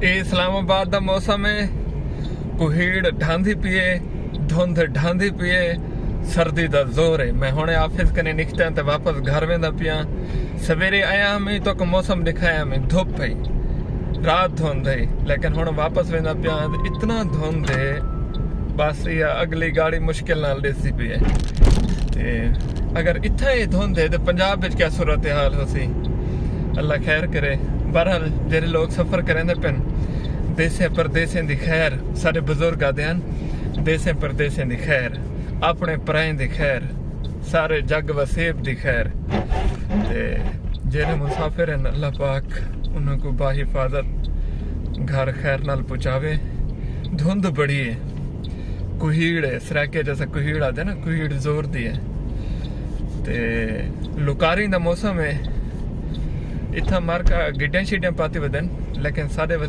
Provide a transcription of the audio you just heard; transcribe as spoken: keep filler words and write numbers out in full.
اے اسلام آباد دا موسم ہے۔ کوہیڑ ڈھاندی پئی ہے، دھند ڈھاندی پئی ہے، سردی دا زور ہے۔ میں ہن آفس کنے نکتاں تے واپس گھر ویندا پیاں۔ سویرے آیا میں تو کو موسم دکھایا میں دھوپ ہے، رات دھند ہے، لیکن ہن واپس ویندا پیاں تے اتنا دھند ہے، بس یہ اگلی گاڑی مشکل نال ڈیسی پئی ہے۔ تے اگر اتھاں یہ دھند ہے تے پنجاب وچ کیا صورتحال ہو سی؟ اللہ خیر کرے۔ بہرحال، جڑے لوگ سفر کریندے پن، دیسیں پردیسیں دی خیر۔ سارے بزرگ آدھے ہیں، دیسیں پردیسیں دی خیر، اپنے پرائیں دی خیر، سارے جگ وسیب دی خیر۔ تے جڑے مسافر ہیں، اللہ پاک انہاں کو باحفاظت گھر خیر نال پہنچاوے۔ دھند بڑی ہے، کوہیڑ ہے، سرائیکے جیسا کوہیڑ آتے نا، کوہیڑ زور دی ہے۔ تے لکاری دا موسم ہے، اتھاں مارکا گڈیاں شڈیاں پاتی ودن، لیکن سارے